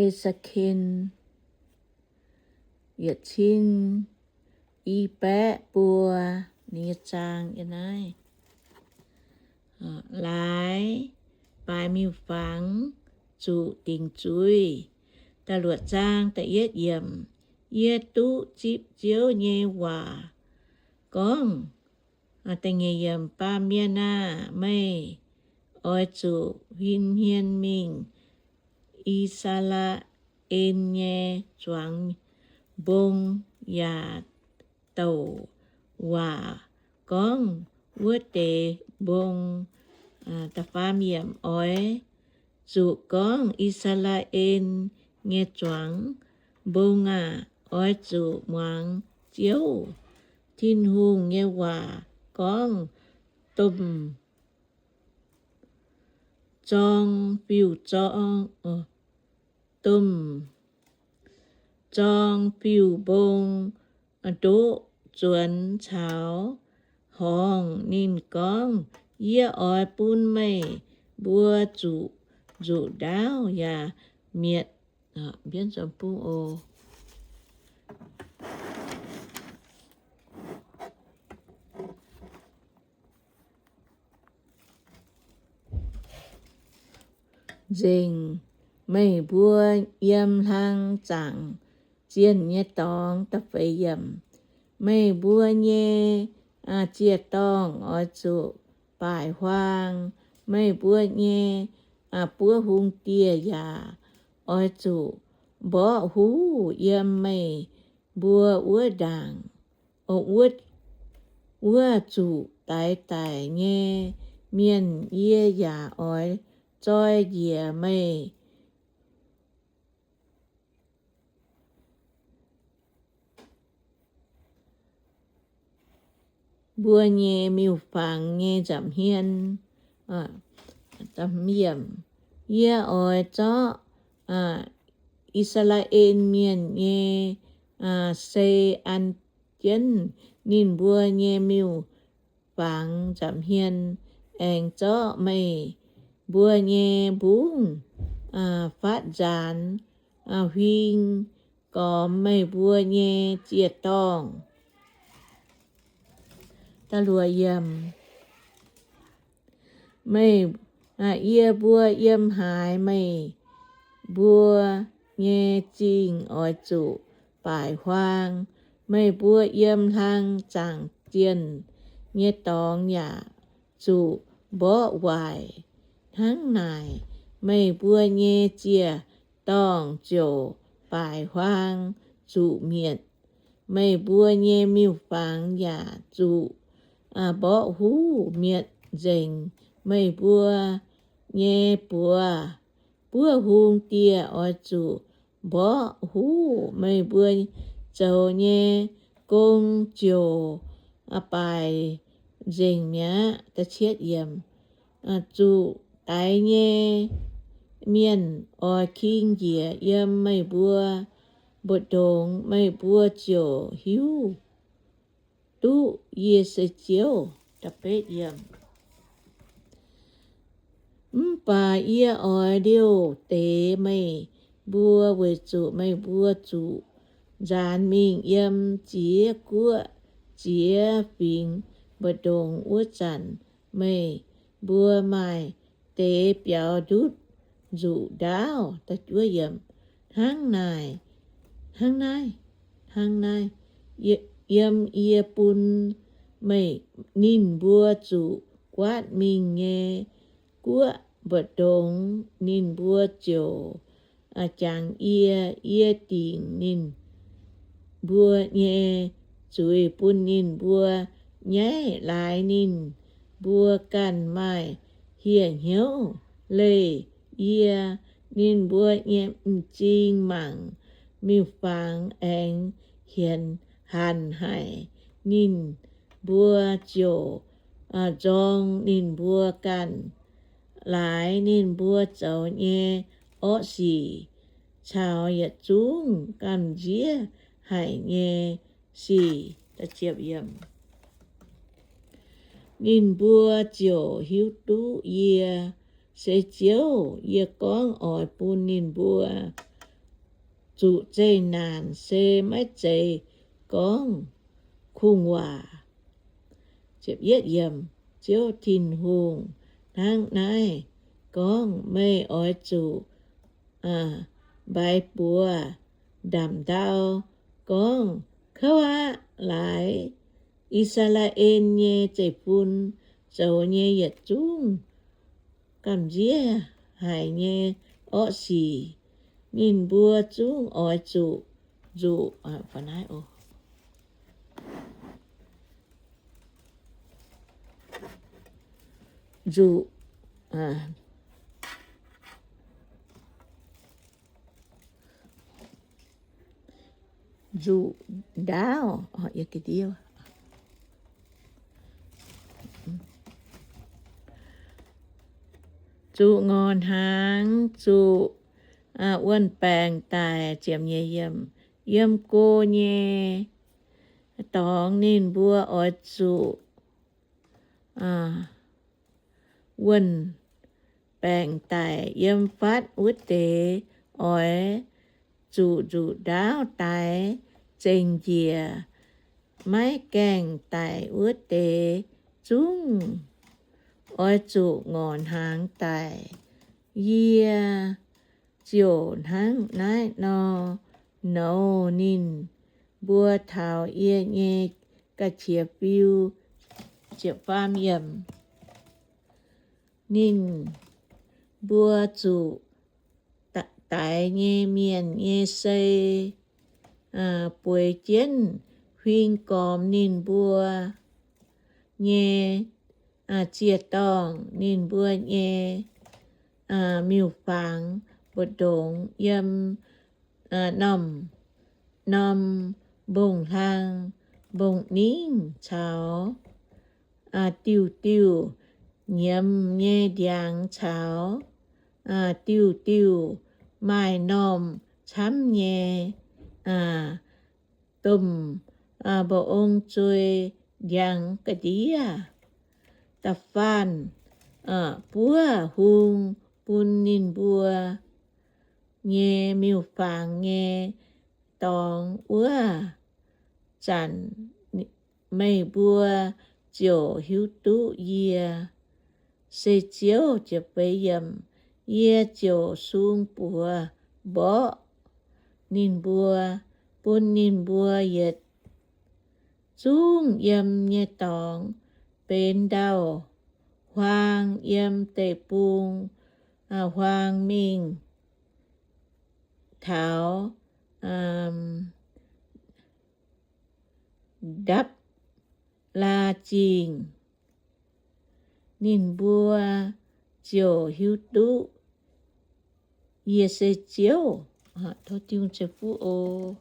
E^se^ken yietc cin i baeqv buo. Ninh nyei zaang yiem naaiv. Laaix baaix miuc-fangx zuqc dingc zuiz. Da'luoqc zaang da'yietv yiemc. Yie duqv zipv Ziouv nyei waac gorngv, da'nyeic yiemc, Baamh mienh aah! Meih oix zuqc huin hmien mingh I^saa^laa^en nyei zuangx mbong yaac douc waac gorngv wuov deix mbong. Da'faam yiemc, Oix zuqc gorngv, I^saa^laa^en nyei zuangx mbong aah! Oix zuqc muangx Ziouv Tin-Hungh nyei waac gorngv, Domh zorng fiuv-zorng, domh zorng fiuv-mbong ndoqv zuonx caux horngz. Ninh gorngv, Yie oix bun meih mbuo zuqc nzuqc ndaauv yaac mietc. Nzengc meih mbuo yiem hlang zaangc zienh nyei dorngx. Da'feix yiemc, Meih mbuo nyei ziec-dorngh oix zuqc baaic huaang. Meih mbuo nyei buov hung dieh yaac oix zuqc mborqv huv yiem meih mbuo wuov ndaangc. Wuov, wuov zuqc daix daic nyei mienh yie yaac oix zoi njiec meih mbuo nyei miuc-fangx nyei nza'hmien. Yie oix zorqv I^saa^laa^en Mienh nyei sei an jienv ninh mbuo nyei miuc-fangx nza'hmien, aengx zorqv meih mbuo nyei mbungv fatv nzaanx huing gormx meih mbuo nyei ziec-dorngh. Meih, yie mbuo yiem haaix, meih mbuo nyei zingh oix zuqc baaic huaang. Meih mbuo yiem hlang zaangc zienh nyei dorngx yaac zuqc mborqv waaic. Hnangv naaic, meih mbuo nyei ziec-dorngh ziouc baaic huaang zuqc mietc. Meih mbuo nyei miuc-fangx yaac zuqc mborqv huv mietc nzengc. Meih mbuo nyei buoz, buov hung dieh oix zuqc mborqv huv. Meih mbuo zoux nyei gong ziouc baaic nzengc mi'aqv. Zuqc daix nyei mienh oix king njiec yiem meih mbuo mbu'ndongx. Meih mbuo ziouc hiuv duqv yie se Ziouv. Mv baac yie oix liouh deix meih mbuo, weic zuqc meih mbuo zuqc nzaanx mingh yiem ziex guoqv ziex fingx mbu'ndongx. Wuov zanc meih mbuo maaih deix biaux ndutv nzuqc ndaauv. Hnangv naaic, hnangv naaiv, hnangv naaiv, yiem yie bun meih, ninh mbuo zuqc guaatv mingh nyei guoqv mbu'ndongx, ninh mbuo ziouc jangx yie. Yie dingc ninh mbuo nyei zuiz bun ninh mbuo nyaiv, laaix ninh mbuo ganh maaih hieh hnyouv leih yie. Ninh mbuo nyei m'zing mangc miuc-fangx aengx hienx hanc haic. Ninh mbuo ziouc nzorng ninh mbuo ganh laaix ninh mbuo zoux nyei orqv sic caux yietc zungv gamh nziev haic nyei sic. Ninh mbuo ziouc hiuv duqv yie se Ziouv. Yie gorngv oix bun ninh mbuo zuqc zeqc naanc se maiv zeiz gorngv kungx-waac. Ziouv Tin-Hungh hnangv naaiv gorngv, Meih oix zuqc mbaix buoz ndamc ndau gorngv, Kouv aqv, laaix I^saa^laa^en nyei zeiv-fun zoux nyei yietc zungv gamh nziev haic nyei orqv sic, ninh mbuo zungv oix zuqc nzuqc, nzuqc, nzuqc ndaauv, zuqc ngorc hnaangx, zuqc wuon-baengc daic. Yiem go nyei dorngx ninh mbuo oix zuqc wuon-baengc daic. Yiem fatv wuov deix oix zuqc nzuqc ndaauv daix zengc njiec. Maiv gaengh daic wuov deix zungv oix zuqc ngorc hnaangx daic. Yie ziouc hnangv naaiv nor nouz ninh mbuo taux yie nyei ga'qiex fiu. Ninh mbuo zuqc daix nyei mienh nyei sei bueix jienv huing gormx ninh mbuo nyei ziec-dorngh, ninh mbuo nyei miuc-fangx, mbu'ndongx, yiem norm, norm mbong-hlang, mbong-ningv caux diuh diuh nyiemz nyei ndiangx caux diuh diuh maaih normh camv nyei domh mba'ong zuei ndiangx ga'ndiev. Da'faanh buov hung bun ninh mbuo nyei miuc-fangx nyei dorngx wuov zanc, meih mbuo ziouc hiuv duqv yie se Ziouv. Yie ziouc sung buoz mborqv ninh mbuo, bun ninh mbuo yietc zungv yiem nyei dorngx benx ndau-huaang yiem deic-bung huaang mingh taux Ndapv-Laa Zingh. Ninh mbuo ziouc hiuv duqv yie se Ziouv. Tov Tin-Hungh ceix fuqv oc.